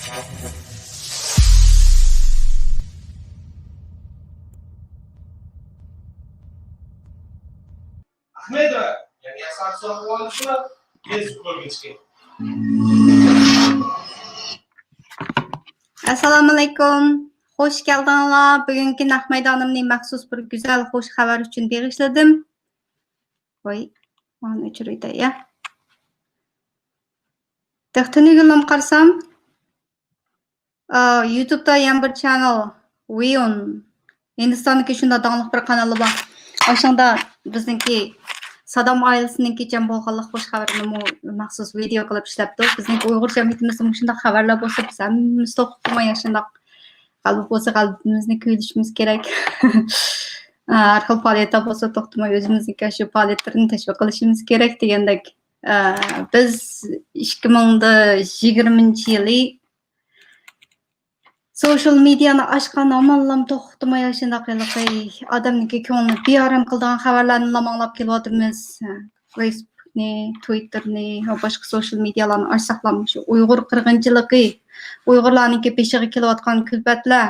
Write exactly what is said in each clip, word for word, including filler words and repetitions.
ئەھمەدوف، يەنى ياسار سوئال بولۇشى بىز كۆرگۈچكى. ئەسسالامۇئەلەيكۇم. خوش كەلدىڭلار. بۈگۈنكى نەق مەيدانىمنى مەخسۇس بىر گۈزەل خوش خەۋەر ئۈچۈن بېغىشلىدىم. ۋاي، مانا ئۆچۈرۈۋېتەي، يا. تېخى تۈنۈگۈنلەم قارىسام، ئا، يۇتۇبتا يەنە بىر چانال، ۋىئون، ھىندىستاندىكى شۇنداق داڭلىق بىر قانالى بار. ئاشۇنىڭدا بىزنىڭكى سادام ئائىلىسىنىڭكى جەم بولغانلىق خوش خەۋىرىنىمۇ مەخسۇس ۋىدېئو قىلىپ ئىشلەپتۇ. بىزنىڭكى ئۇيغۇر جەمئىيىتىمىزدە مۇشۇنداق خەۋەرلەر بولسا، بىز ھەممىمىز توختىماي ئاشۇنداق غەلىبە بولسا غەلىبىمىزنى كۈيلىشىمىز كېرەك. ھەر خىل پائالىيەتلەر بولسا توختىماي ئۆزىمىزنىڭكى شۇ پائالىيەتلىرىنى تەشۋىق قىلىشىمىز كېرەك دېگەندەك. ئە، بىز ئىككى مىڭ يىگىرمىنچى يىلى سوشال مېدىيانى ئاچقان ھامانلام توختىماي ئاشۇنداق ھېلىقى ئادەمنىڭكى كۆڭلىنى بىئارام قىلىدىغان خەۋەرلەرنىلا ئاڭلاپ كېلىۋاتىمىز. فېيسبۇكنى، تۇۋىتتېرنى ۋە باشقا سوشال مېدىيالارنى ئاچساقلا، مۇشۇ ئۇيغۇر قىرغىنچىلىقى، ئۇيغۇرلارنىڭكى بېشىغا كېلىۋاتقان كۈلپەتلەر،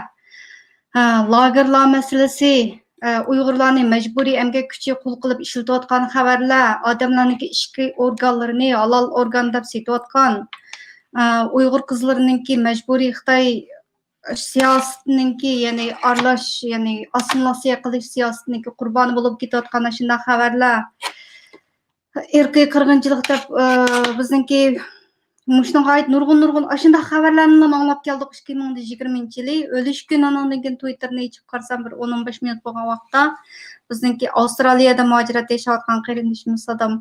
ھە، لاگېرلار مەسىلىسى، ئە، ئۇيغۇرلارنى مەجبۇرىي ئەمگەك كۈچى قۇل قىلىپ ئىشلىتىۋاتقان خەۋەرلەر، ئادەملەرنىڭكى ئىچكى ئورگانلىرىنى ھالال ئورگان دەپ سېتىۋاتقان، ئە، ئۇيغۇر قىزلىرىنىڭكى مەجبۇرىي خىتاي سىياسىتىنىڭكى، يەنى ئارىلاش، يەنى ئاسسىمىلياتسىيە قىلىش سىياسىتىنىڭكى قۇربانى بولۇپ كېتىۋاتقان ئاشۇنداق خەۋەرلەر، ئىرقىي قىرغىنچىلىق دەپ، ئى، بىزنىڭكى مۇشۇنىڭغا ئائىت نۇرغۇن، نۇرغۇن ئاشۇنداق خەۋەرلەرنىلا ئاڭلاپ كەلدۇق ئىككى مىڭ يىگىرمىنچى يىلى. ئۆلۈشكۈن ئانىڭدىن كېيىن تۇۋىتتېرنى ئېچىپ قارىسام، بىر ئون، ئون بەش مىنۇت بولغان ۋاقىتتا بىزنىڭكى ئاۋسترالىيەدە مۇھاجىرەتتە ياشاۋاتقان قېرىندىشىمىز سادام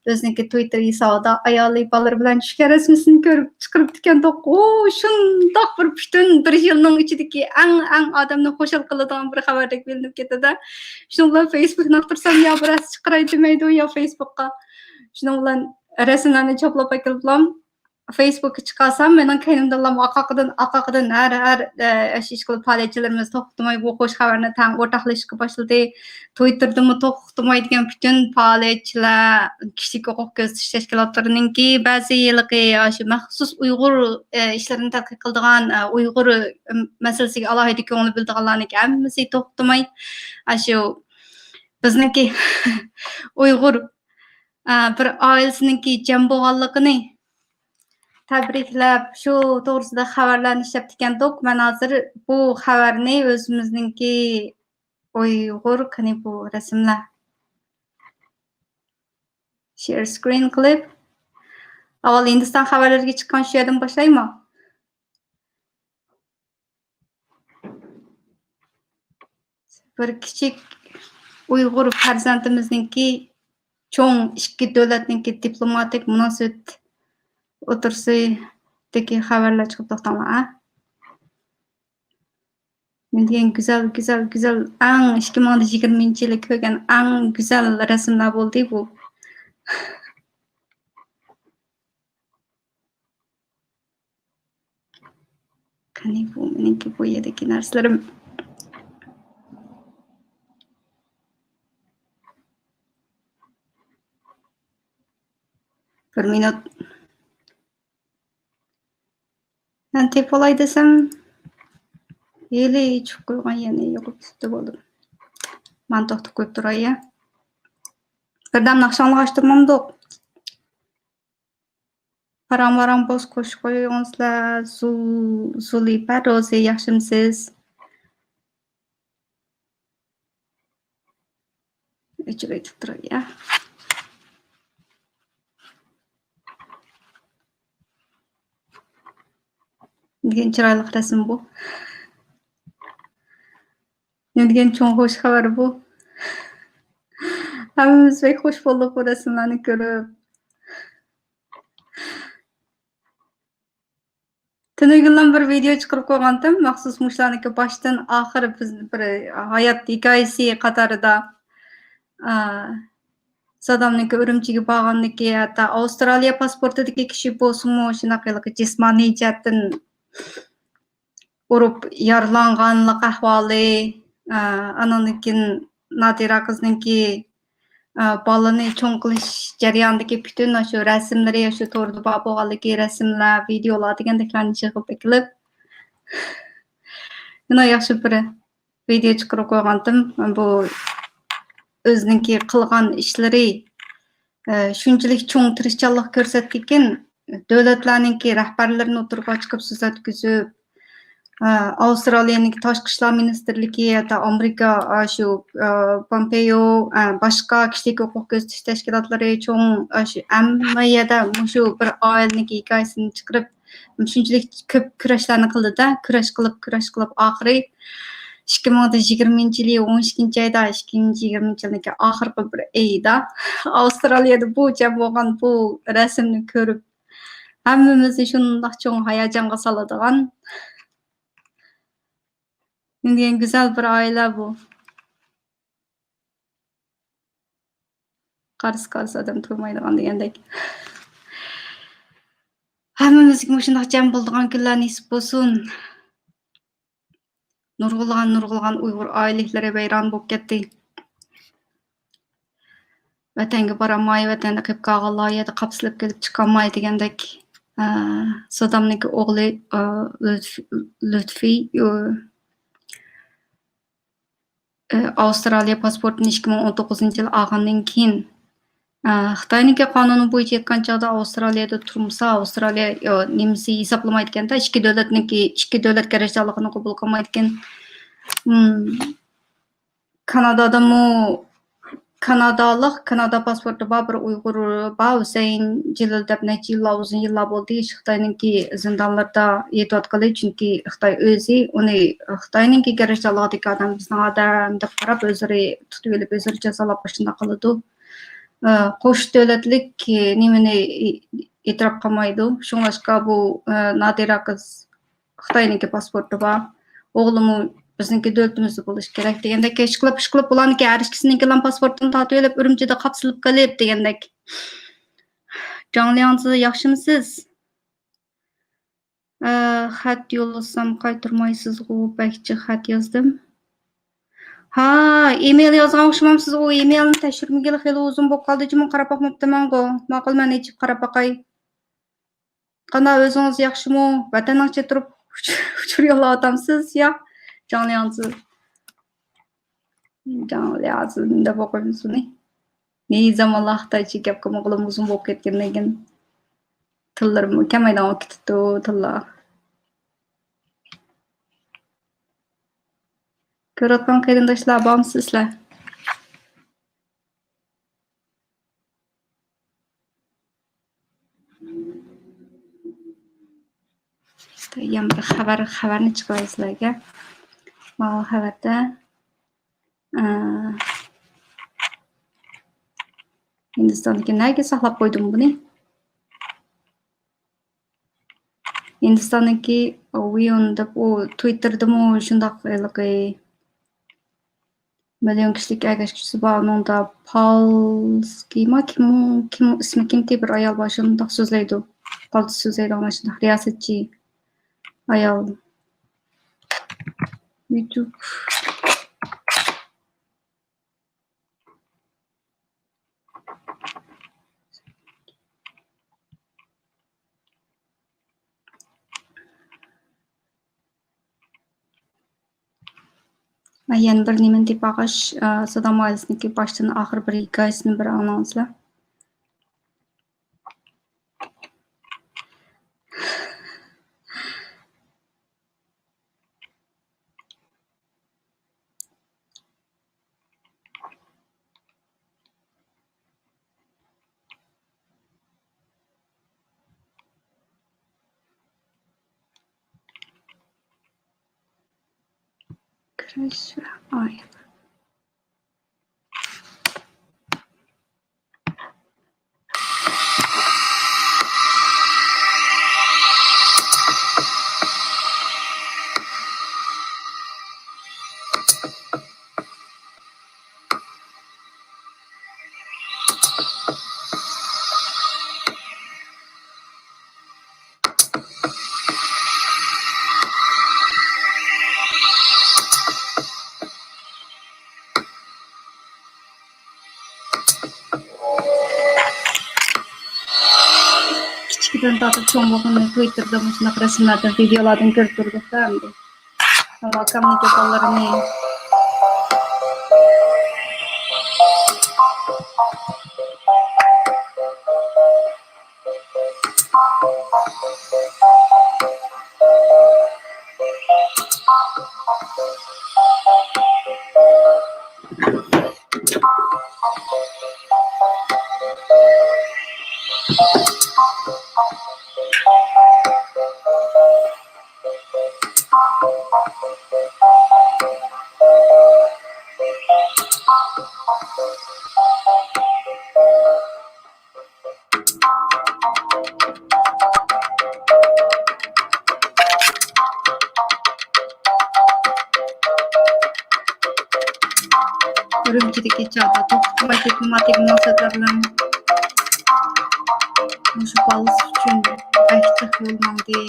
ئۆزىنىڭكى تۇۋىتتېر ھېسابىدا ئايالى، بالىلىرى بىلەن چۈشكەن رەسىمىسىنى كۆرۈپ چىقىرىپتىكەندۇق. ئۇ شۇنداق بىر پۈتۈن بىر يىلنىڭ ئىچىدىكى ئەڭ، ئەڭ ئادەمنى خۇشال قىلىدىغان بىر خەۋەردەك بىلىنىپ كېتىدۇ. شۇنىڭ بىلەن فېيسبۇكنى ئاختۇرسام، يا بىرەرسى چىقىراي دېمەيدۇ، يا فېيسبۇكقا. شۇنىڭ بىلەن رەسىملەرنى چاپلاپ ئەكېلىپلام، فېيسبۇكقا چىقارسام، مېنىڭ كەينىمدىنلا ئاقاقىدىن، ئاقاقىدىن ھەر، ھەر، ئە، ئىش قىلىپ پائالىيەتچىلىرىمىز توختىماي بۇ خوش خەۋەرنى تەڭ ئورتاقلىشىشقا باشلىدى. تۇۋىتتېردىمۇ توختىماي دېگەن پۈتۈن پائالىيەتچىلەر، كىشىلىك ھوقۇق كۆزىتىش تەشكىلاتلىرىنىڭكى بەزى ھېلىقى ئاشۇ مەخسۇس ئۇيغۇر، ئە، ئىشلىرىنى تەتقىق قىلىدىغان، ئە، ئۇيغۇر، ئە، مەسىلىسىگە ئالاھىدە كۆڭۈل بۆلىدىغانلارنىڭكى ھەممىسى توختىماي ئاشۇ بىزنىڭكى ئۇيغۇر، ئە، بىر ئائىلىسىنىڭكى جەم بولغانلىقىنى تەبرىكلەپ، شۇ توغرىسىدا خەۋەرلەرنى ئىشلەپتىكەندۇق. مەن ھازىر بۇ خەۋەرنى ئۆزىمىزنىڭكى ئۇيغۇر، قېنى بۇ رەسىملەر؟ شېئر سكرىن قىلىپ، ئاۋۋال ھىندىستان خەۋەرلىرىگە چىققان شۇ يەردىن باشلايمۇ؟ بىر كىچىك ئۇيغۇر پەرزەنتىمىزنىڭكى چوڭ ئىككى دۆلەتنىڭكى دىپلوماتىك مۇناسىۋەت ئوتتۇرىسىدىكى خەۋەرلەر چىقىپ توختاڭلار، ھە؟ نېمىدېگەن گۈزەل، گۈزەل، گۈزەل، ئەڭ ئىككى مىڭ يىگىرمىنچى يىلى كۆرگەن ئەڭ گۈزەل رەسىملەر بولدى بۇ. قېنى بۇ مېنىڭكى بۇ يەردىكى نەرسىلىرىم. بىر مىنۇت. مەن تېپىۋالاي دېسەم، ھېلى ئېچىپ قويغان يەرنى يوقىتىپ كېتىپ بولدۇم. مانا توختاپ قويۇپ تۇراي يا. بىردەم ناخشاڭلار ئاچتۇرمامدۇق؟ پاراڭ-ۋاراڭ بوس قوشۇپ قويۇڭسىلەر. زۇ-، زۇلىپە، روزى، ياخشىمسىز؟ ئۆچۈرۈۋېتىپ تۇراي يا. نېمىدېگەن چىرايلىق رەسىم بۇ. نېمىدېگەن چوڭ خوش خەۋەر بۇ. ھەممىمىز بەك خوش بولدۇق بۇ رەسىملەرنى كۆرۈپ. تۈنۈگۈنلا بىر ۋىدېئو چىقىرىپ قويغانتىم، مەخسۇس مۇشۇلارنىڭكى باشتىن ئاخىر بىز بىر ھايات ھېكايىسى قاتارىدا. ئا، سادامنىڭكى ئۈرۈمچىگە بارغاندىكى، ھەتتا ئاۋسترالىيە پاسپورتىدىكى كىشى بولسىمۇ، شۇنداق ھېلىقى جىسمانىي جەھەتتىن ئۇرۇپ يارىلانغانلىق ئەھۋالى، ئا، ئانىڭدىن كېيىن نادىرە قىزنىڭكى، ئە، بالىنى چوڭ قىلىش جەريانىدىكى پۈتۈن شۇ رەسىملىرى، شۇ توردا بار بولغانلىكى رەسىملەر، ۋىدېئولار دېگەندەكلەرنى يىغىپ ئېكىلىپ، يەنە ياخشى بىر ۋىدېئو چىقىرىپ قويغانتىم. بۇ ئۆزىنىڭكى قىلغان ئىشلىرى، ئە، شۇنچىلىك چوڭ تىرىشچانلىق كۆرسەتتىكىن، دۆلەتلەرنىڭكى رەھبەرلىرىنى ئوتتۇرىغا چىقىپ سۆز ئۆتكۈزۈپ، ئە، ئاۋسترالىيەنىڭكى تاشقى ئىشلار مىنىستىرلىكى، ھەتتا ئامېرىكا، ئاشۇ، ئە، پومپېيو، ئە، باشقا كىشىلىك ھوقۇق كۆزىتىش تەشكىلاتلىرى، چوڭ، ئاشۇ ھەممە يەردە مۇشۇ بىر ئائىلىنىڭكى ھېكايىسىنى چىقىرىپ، شۇنچىلىك كۆپ كۈرەشلەرنى قىلدى-دە، كۈرەش قىلىپ، كۈرەش قىلىپ، ئاخىرى ئىككى مىڭ يىگىرمىنچى يىلى ئون ئىككىنچى ئايدا، ئىككى مىڭ يىگىرمىنچى يىلنىڭكى ئاخىرقى بىر ئېيىدا ئاۋسترالىيەدە بۇ جەم بولغان بۇ رەسىمنى كۆرۈپ، ھەممىمىزنى شۇنداق چوڭ ھاياجانغا سالىدىغان، نېمىدېگەن گۈزەل بىر ئائىلە بۇ. قارىسا، قارىسا ئادەم تۇرمايدىغان دېگەندەك. ھەممىمىزگە مۇشۇنداق جەم بولىدىغان كۈنلەر نېسىپ بولسۇن. نۇرغۇنلىغان، نۇرغۇنلىغان ئۇيغۇر ئائىلىلىرى ۋەيران بولۇپ كەتتى. ۋەتەنگە بارالماي، ۋەتەندە قېلىپ قالغانلار يا قاپسىلىپ كېلىپ چىقالماي دېگەندەك، ئە، سادامنىڭكى ئوغلى، ئە، لۇتف-، لۇتفى، ئە، ئە، ئاۋسترالىيە پاسپورتىنى ئىككى مىڭ ئون توققۇزىنچى يىل ئالغاندىن كېيىن، ئە، خىتاينىڭكى قانۇنى بويىچە ئېيتقان چاغدا ئاۋسترالىيەدە تۇرمىسا، ئاۋسترالىيە، ئە، نېمىسى ھېسابلىمايدىكەن-دە، ئىككى دۆلەتنىڭكى، ئىككى دۆلەت گەرەجدارلىقىنى قوبۇل قىلمايدىكەن. مم. كانادادىمۇ، كانادالىق، كانادا پاسپورتى بار بىر ئۇيغۇر بار، ھۈسەيىن جېلىل دەپ، نەچچە يىللار، ئۇزۇن يىللار بولدى، خىتاينىڭكى زىندانلىرىدا يېتىۋاتقىلى، چۈنكى خىتاي ئۆزى ئۇنى، خىتاينىڭكى گەرەجدارلىقىدىكى ئادەم بىزنىڭ ئادەم دەپ قاراپ، ئۆزلىرى تۇتۇۋېلىپ، ئۆزلىرى جازالاپ ئاشۇنداق قىلىدۇ. ئە، قوش دۆلەتلىك نېمىنى ئېتىراپ قىلمايدۇ. شۇڭلاشقا بۇ، ئە، نادىرە قىز خىتاينىڭكى پاسپورتى بار. ئوغلىمۇ بىزنىڭكى دۆلىتىمىزدە بولۇشى كېرەك دېگەندەك. ئىشقىلىپ، ئىشقىلىپ بۇلارنىڭكى ھەر ئىككىسىنىڭكىلا پاسپورتىنى تارتىۋېلىپ، ئۈرۈمچىدە قاپسىلىپ قېلىپ دېگەندەك. جاڭلياڭزى، ياخشىمۇسىز؟ ئە، خەت يوللىسام قايتۇرمايسىزغۇ، بەك جىق خەت يازدىم. ھا، ئىمېيل يازغان ئوخشىمامسىزغۇ؟ ئىمېيلنى تەكشۈرمىگىلى خېلى ئۇزۇن بولۇپ قالدى، جۇمۇ قاراپ باقماپتىمەنغۇ. ماقۇل، مەن ئېچىپ قاراپ باقاي. قانداق، ئۆزىڭىز ياخشىمۇ؟ ۋەتەننىڭ ئىچىدە تۇرۇپ ئۇچۇر يوللاۋاتامسىز يا؟ جاڭلياڭزى. جاڭلياڭزى دەپ ئوقۇيمىز بۇنى. نى زامانلار خىتايچە گەپ قىلمىغىلىمۇ ئۇزۇن بولۇپ كەتكەندىن كېيىن تىللىرىمۇ كەلمەيدىغان بولۇپ كېتىپتۇ، تىللار. كۆرۈۋاتقان قېرىنداشلار بارمۇسىز سىلەر؟ يەنە بىر خەۋەر، خەۋەرنى چىقىراي سىلەرگە. ماۋۇ خەۋەردە، ئە، ھىندىستاندىكى، نەگە ساقلاپ قويدۇم بۇنى؟ ھىندىستاندىكى ۋيۇن دەپ، ئۇ تۋىتتېردىمۇ شۇنداق ھېلىقى مىليون كىشىلىك ئەگەشكۈچىسى بار، ئۇنىڭدا پالسكىما، كىم، كىم، ئىسمى كىمتى، بىر ئايال بار، شۇنداق سۆزلەيدۇ. پالتىس سۆزلەيدىغان شۇنداق رىياسەتچى ئايال. يۇتۇب. يەنە بىر نېمىنى تېپىۋالغاچ، ئە، سادام ئائىلىسىنىڭكى باشتىن ئاخىر بىر ھېكايىسىنى بىر ئاڭلاڭلار. كۈرەش ۋە ئائىلە. بىزدىن تارتىپ چوڭ بولغىنى تويتۇردا مۇشۇنداق رەسىملەردىن، ۋىدېئولاردىن كۆرۈپ تۇردۇق-دە ئەمدى. ئاكامنىڭ گېپىڭلىرىنى. ئۈرۈمچىدىكى چاغدا توختىماي كەتمىماتىكى مۇناسىۋەتلەر بىلەن مۇشۇ بالىسى ئۈچۈن بەك جىق يول ماڭدى.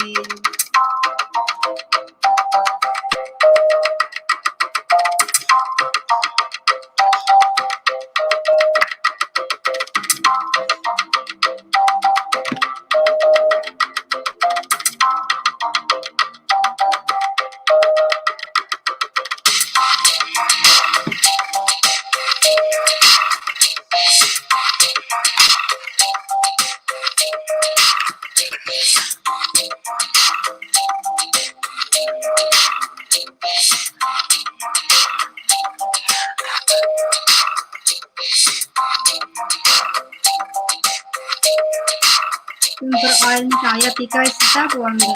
بىر ئائىلىنىڭ ھايات ھېكايىسى-دە بۇ ئەمدى.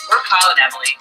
We're Kyle and Emily.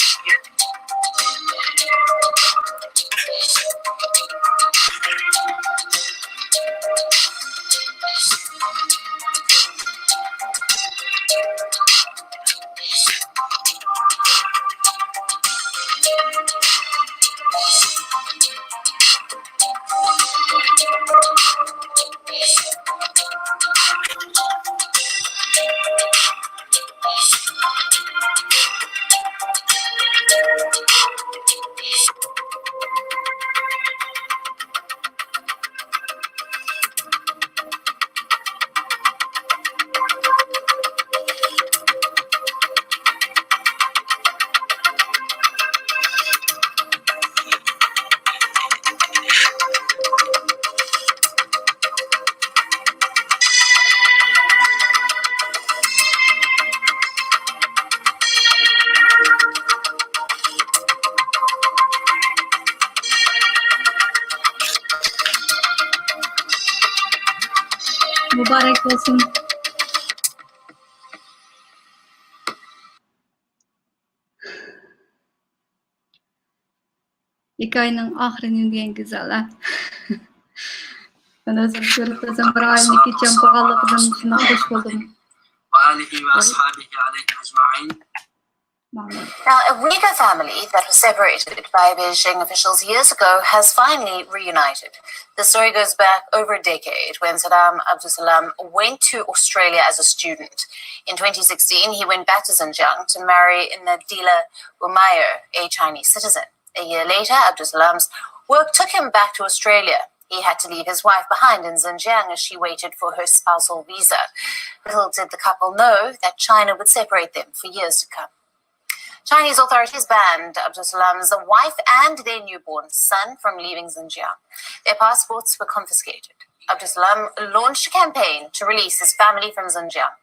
مۇبارەك بولسۇن. ھېكايىنىڭ ئاخىرى نېمە دېگەن گۈزەل، ھە؟ مەن ئۆزۈم كۆرۈپ، ئۆزۈم بىر ئائىلىنىڭ كېچەم بولغانلىقىدىن شۇنداق خوش بولدۇم. وآله وأصحابه عليه أجمعين. Now, a Uyghur family that was separated by Beijing officials years ago has finally reunited. The story goes back over a decade when Saddam Abdulsalam went to Australia as a student. In twenty sixteen, he went back to Xinjiang to marry Nadila Umair, a Chinese citizen. A year later, Abdulsalam's work took him back to Australia. He had to leave his wife behind in Xinjiang as she waited for her spousal visa. Little did the couple know that China would separate them for years to come. Chinese authorities banned Abdulsalam's wife and their newborn son from leaving Xinjiang. Their passports were confiscated. Abdulsalam launched a campaign to release his family from Xinjiang.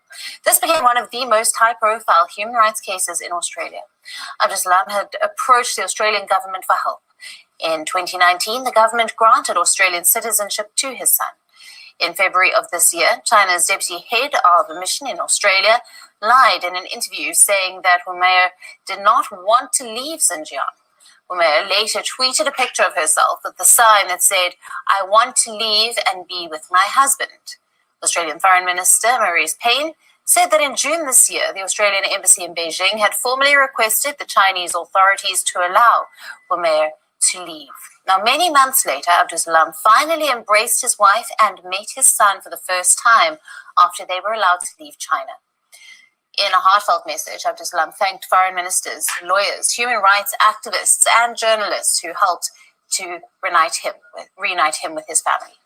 This became one of the most high-profile human rights cases in Australia. Abdulsalam had approached the Australian government for help. In twenty nineteen, the government granted Australian citizenship to his son. In February of this year, China's deputy head of a mission in Australia lied in an interview, saying that Umair did not want to leave Xinjiang. Umair later tweeted a picture of herself with the sign that said, "I want to leave and be with my husband." Australian Foreign Minister Marise Payne said that in June this year, the Australian embassy in Beijing had formally requested the Chinese authorities to allow Umair to leave. Now, many months later, Abdulsalam finally embraced his wife and met his son for the first time after they were allowed to leave China. In a heartfelt message, Abdulsalam thanked foreign ministers, lawyers, human rights activists, and journalists who helped to reunite him with, reunite him with his family.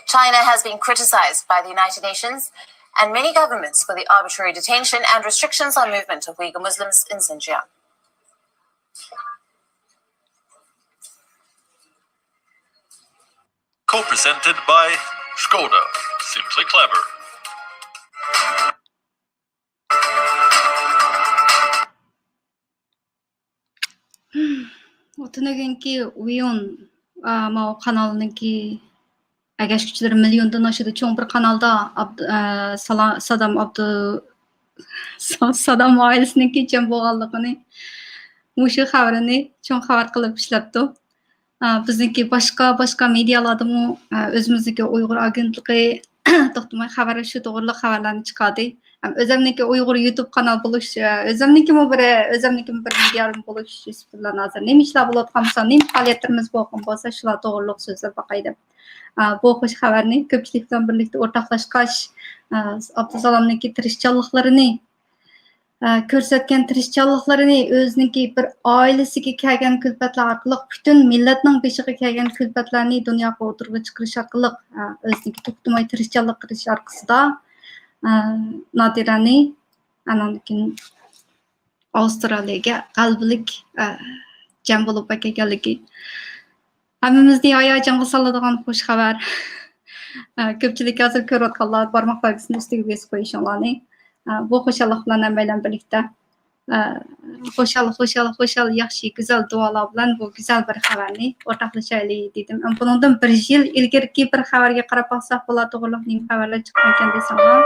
China has been criticized by the United Nations and many governments for the arbitrary detention and restrictions on movement of Uyghur Muslims in Xinjiang. Co-presented by Skoda. Simply clever. تۈنۈگۈنكى ئويۇن، ئا، ماۋۇ قانالنىڭكى ئەگەشكۈچىلىرى مىليوندىن ئاشىدۇ. چوڭ بىر قانالدا ئابد-، ئا، سالا-، سادام ئابدۇ-، سا-، سادام ئائىلىسىنىڭكى جەم بولغانلىقىنى، مۇشۇ خەۋىرىنى چوڭ خەۋەر قىلىپ ئىشلەپتۇ. ئا، بىزنىڭكى باشقا، باشقا مېدىيالاردىمۇ، ئا، ئۆزىمىزنىڭكى ئۇيغۇر ئاگېنتلىقى توختىماي خەۋەر، شۇ توغرىلىق خەۋەرلەرنى چىقاردى. ھەم ئۆزەمنىڭكى ئۇيغۇر يۇتۇب قانال بولۇش، ئا، ئۆزەمنىڭكىمۇ بىر، ئۆزەمنىڭكىمۇ بىر مېدىيا بولۇش سۈپىتى بىلەن ھازىر نېمە ئىشلار بولۇۋاتقان بولسا، نېمە پائالىيەتلىرىمىز بولغان بولسا، شۇلار توغرىلىق سۆزلەپ باقاي دەپ، ئا، بۇ خۇش خەۋەرنى كۆپچىلىك بىلەن بىرلىكتە ئورتاقلاشقاچ، ئا، ئابدۇسالامنىڭكى تىرىشچانلىقلىرىنى، ئە، كۆرسەتكەن تىرىشچانلىقلىرىنى، ئۆزىنىڭكى بىر ئائىلىسىگە كەلگەن كۈلپەتلەر ئارقىلىق پۈتۈن مىللەتنىڭ بېشىغا كەلگەن كۈلپەتلەرنى دۇنياغا ئوتتۇرىغا چىقىرىش ئارقىلىق، ئە، ئۆزىنىڭكى توختىماي تىرىشچانلىق قىلىش ئارقىسىدا، ئە، نادىرەنى ئاناندىن كېيىن ئاۋسترالىيەگە غەلىبىلىك، ئە، جەم بولۇپ ئەكەلگەنلىكى ھەممىمىزنى ھاياجانغا سالىدىغان خۇش خەۋەر. ئە، كۆپچىلىك ھازىر كۆرۈۋاتقانلار بارماق بەلگىسىنى ئۈستىگە بېسىپ قويۇشۇڭلارنى. ئە، بۇ خۇشاللىق بىلەن ھەممەيلەن بىرلىكتە، ئە، خۇشال، خۇشال، خۇشال، ياخشى، گۈزەل دۇئالار بىلەن بۇ گۈزەل بىر خەۋەرنى ئورتاقلىشايلى دېدىم. ئەم، بۇنىڭدىن بىر يىل ئىلگىرىكى بىر خەۋەرگە قاراپ باقساق، بۇلار توغرىلىق نېمە خەۋەرلەر چىققانىكەن دېسەڭلار.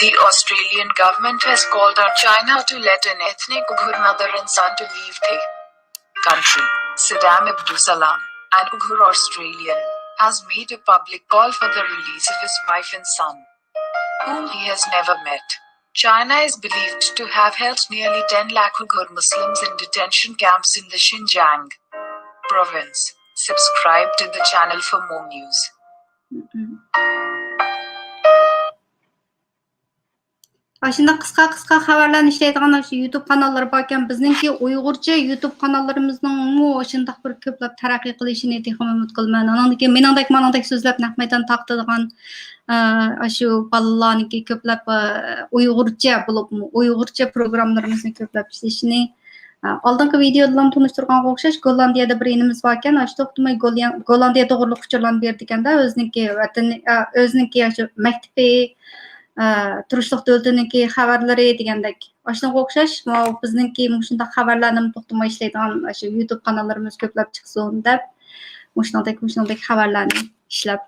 The Australian government has called on China to let an ethnic Uyghur mother and son to leave the country. Saddam Abdulsalam, an Uyghur Australian, has made a public call for the release of his wife and son, whom he has never met. China is believed to have held nearly ten lakh Uyghur Muslims in detention camps in the Xinjiang province. Subscribe to the channel for more news. ئاشۇنداق قىسقا، قىسقا خەۋەرلەرنى ئىشلەيدىغان ئاشۇ يۇتۇب قاناللىرى باركەن، بىزنىڭكى ئۇيغۇرچە يۇتۇب قاناللىرىمىزنىڭمۇ ئاشۇنداق بىر كۆپلەپ تەرەققىي قىلىشىنى تېخىمۇ ئۈمىد قىلىمەن. ئانىڭدىن كېيىن مېنىڭدەك، مانىڭدەك سۆزلەپ نەق مەيدان تارقىتىدىغان، ئە، ئاشۇ بالىلارنىڭكى كۆپلەپ، ئە، ئۇيغۇرچە بولۇپمۇ، ئۇيغۇرچە پروگراممىلىرىمىزنى كۆپلەپ ئىشلىشىنى، ئالدىنقى ۋىدېيودىلا تونۇشتۇرغانغا ئوخشاش، گوللاندىيەدە بىر ئىنىمىز باركەن، ئاشۇ توختىماي گوليان-، گوللاندىيە توغرۇلۇق ئۇچۇرلارنى بېرىدىكەندە، ئۆزىنىڭكى ۋەتىنى، ئە، ئۆزىنىڭكى ئاشۇ مەكتىپى، ئە، تۇرۇشلۇق دۆلىتىنىڭكى خەۋەرلىرى دېگەندەك. ئاشۇنىڭغا ئوخشاش، ماۋۇ بىزنىڭكى مۇشۇنداق خەۋەرلەرنىمۇ توختىماي ئىشلەيدىغان ئاشۇ يۇتۇب قاناللىرىمىز كۆپلەپ چىقسۇن دەپ، مۇشۇنىڭدەك، مۇشۇنىڭدەك خەۋەرلەرنى ئىشلەپ.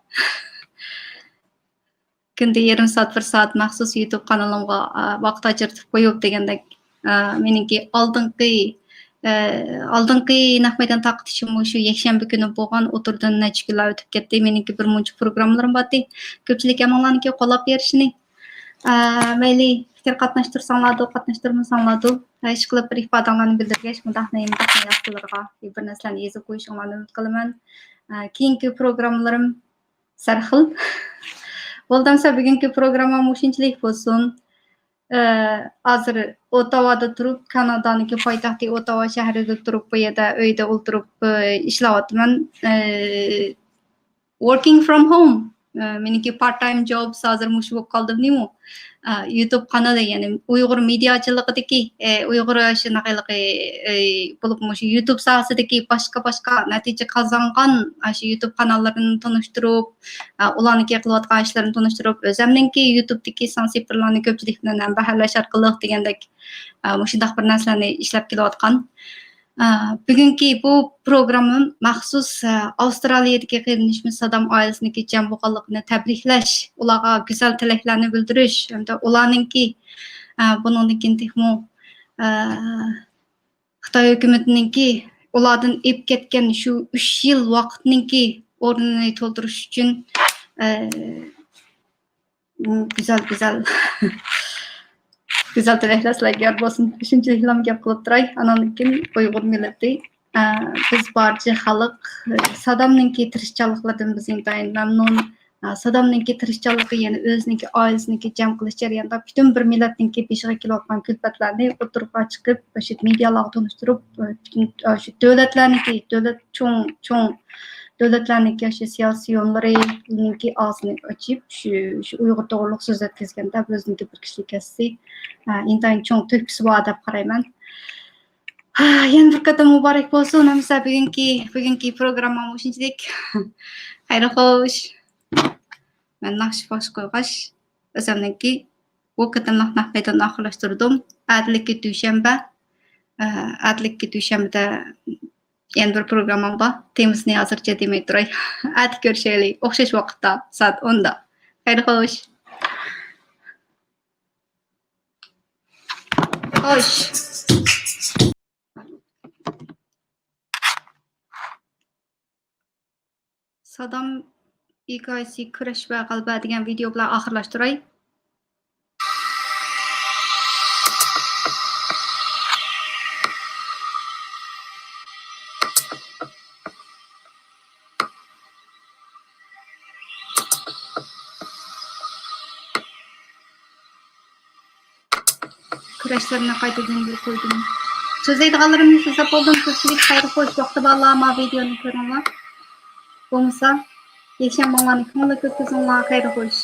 كۈندە يېرىم سائەت، بىر سائەت مەخسۇس يۇتۇب قانىلىمغا، ئا، ۋاقىت ئاجرىتىپ قويۇپ دېگەندەك، ئا، مېنىڭكى ئالدىنقى، ئە، ئالدىنقى نەق مەيدان تارقىتىشىم مۇشۇ يەكشەنبە كۈنى بولغان، ئوتتۇرىدىن نەچچە كۈنلەر ئۆتۈپ كەتتى. مېنىڭكى بىر مۇنچە پروگراممىلىرىم بارتى. كۆپچىلىك ئەمىڭلارنىڭكى قوللاپ بېرىشىنى، ئا، مەيلى، پىكىر قاتناشتۇرساڭلاردا، قاتناشتۇرمىساڭلاردا، ئىشقىلىپ بىر ئىپادەڭلارنى بىلدۈرگەچ، مۇنداق نېمە، مۇنداق ياخشىلىرىغا بىر نەرسىلەرنى يېزىپ قويۇشۇڭلارنى ئۈمىد قىلىمەن. ئە، كېيىنكى پروگراممىلىرىم سەرخىل. بولدى ئەمسە بۈگۈنكى پروگرامما مۇشۇنچىلىك بولسۇن. ئە، ھازىر ئوتاۋادا تۇرۇپ، كانادانىڭكى پايتەختى ئوتاۋا شەھىرىدە تۇرۇپ، بۇ يەردە ئۆيدە ئولتۇرۇپ، ئە، ئىشلەۋاتىمەن. ئە، working from home. ئە، مېنىڭكى part time jobs ھازىر مۇشۇ بولۇپ قالدىمۇ؟ ئە، يۇتۇب قانىلى، يەنى ئۇيغۇر مېدىياچىلىقىدىكى، ئە، ئۇيغۇر شۇنداق ھېلىقى، ئە، بولۇپ مۇشۇ يۇتۇب ساھەسىدىكى باشقا، باشقا نەتىجە قازانغان ئاشۇ يۇتۇب قاناللىرىنى تونۇشتۇرۇپ، ئە، ئۇلارنىڭكى قىلىۋاتقان ئىشلىرىنى تونۇشتۇرۇپ، ئۆزەمنىڭكى يۇتۇبتىكى سانسىپىرلارنى كۆپچىلىك بىلەن ھەمبەھىرلەش ئارقىلىق دېگەندەك، ئە، مۇشۇنداق بىر نەرسىلەرنى ئىشلەپ كېلىۋاتقان. ئە، بۈگۈنكى بۇ پروگراممام مەخسۇس، ئە، ئاۋسترالىيەدىكى قېرىندىشىمىز سادام ئائىلىسىنىڭكى جەم بولغانلىقىنى تەبرىكلەش، ئۇلارغا گۈزەل تىلەكلەرنى بىلدۈرۈش ھەمدە ئۇلارنىڭكى، ئە، بۇنىڭدىن كېيىن تېخىمۇ، ئە، خىتاي ھۆكۈمىتىنىڭكى ئۇلاردىن ئېلىپ كەتكەن شۇ ئۈچ يىل ۋاقىتنىڭكى ئورنىنى تولدۇرۇش ئۈچۈن، ئە، گۈزەل، گۈزەل. گۈزەل تىلەكلەر سىلەرگە يار بولسۇن. شۇنچىلىكلا گەپ قىلىپ تۇراي. ئاناندىن كېيىن ئۇيغۇر مىللىتى، ئە، بىز بارچە خەلق، ئە، سادامنىڭكى تىرىشچانلىقلىرىدىن بىز ئىنتايىن مەمنۇن. ئە، سادامنىڭكى تىرىشچانلىقى، يەنى ئۆزىنىڭكى ئائىلىسىنىڭكى جەم قىلىش جەريانىدا پۈتۈن بىر مىللەتنىڭكى بېشىغا كېلىۋاتقان كۈلپەتلەرنى ئوتتۇرىغا چىقىپ، شۇ مېدىيالارغا تونۇشتۇرۇپ، ئە، پۈتۈن، ئە، شۇ دۆلەتلەرنىڭكى، دۆلەت چوڭ، چوڭ دۆلەتلەرنىڭكى شۇ سىياسىي يوللىرىنىڭكى ئاغزىنى ئېچىپ، شۇ، شۇ ئۇيغۇر توغرۇلۇق سۆز يەتكۈزگەندە، بۇ ئۆزىنىڭكى بىر كىشىلىك ھەسسىسى، ئە، ئىنتايىن چوڭ تۆھپىسى بار دەپ قارايمەن. ھە، يەنە بىر قېتىم مۇبارەك بولسۇن. ئەمىسە بۈگۈنكى، بۈگۈنكى پروگرامما مۇشۇنچىلىك. خەير خوش. مەن ناخشا باش قويغاچ، ئۆزۈمنىڭكى بۇ قېتىملىق نەق مەيداننى ئاخىرلاشتۇردۇم. ئەتىلىككە دۈشەنبە، ئە، ئەتىلىككە دۈشەنبىدە يەنە بىر پروگراممام بار. تېمىسىنى ھازىرچە دېمەي تۇراي. ئەتە كۆرۈشەيلى. ئوخشاش ۋاقىتتا، سائەت ئوندا. خەير خوش. خوش. سادام ھېكايىسى، كۈرەش ۋە غەلىبە دېگەن ۋىدىيو بىلەن ئاخىرلاشتۇراي. كۈرەشلىرىنى قايتىدىن بىر قويدۇم. سۆزلەيدىغانلىرىمنى سۆزلەپ بولدۇم. كۆپچىلىك خەير خوش، ۋاقتى بارلار ما ۋىدىيونى كۆرۈڭلار. بولمىسا، يەكشەنبىڭلارنى كۆڭۈللۈك ئۆتكۈزۈڭلار. خەير خوش.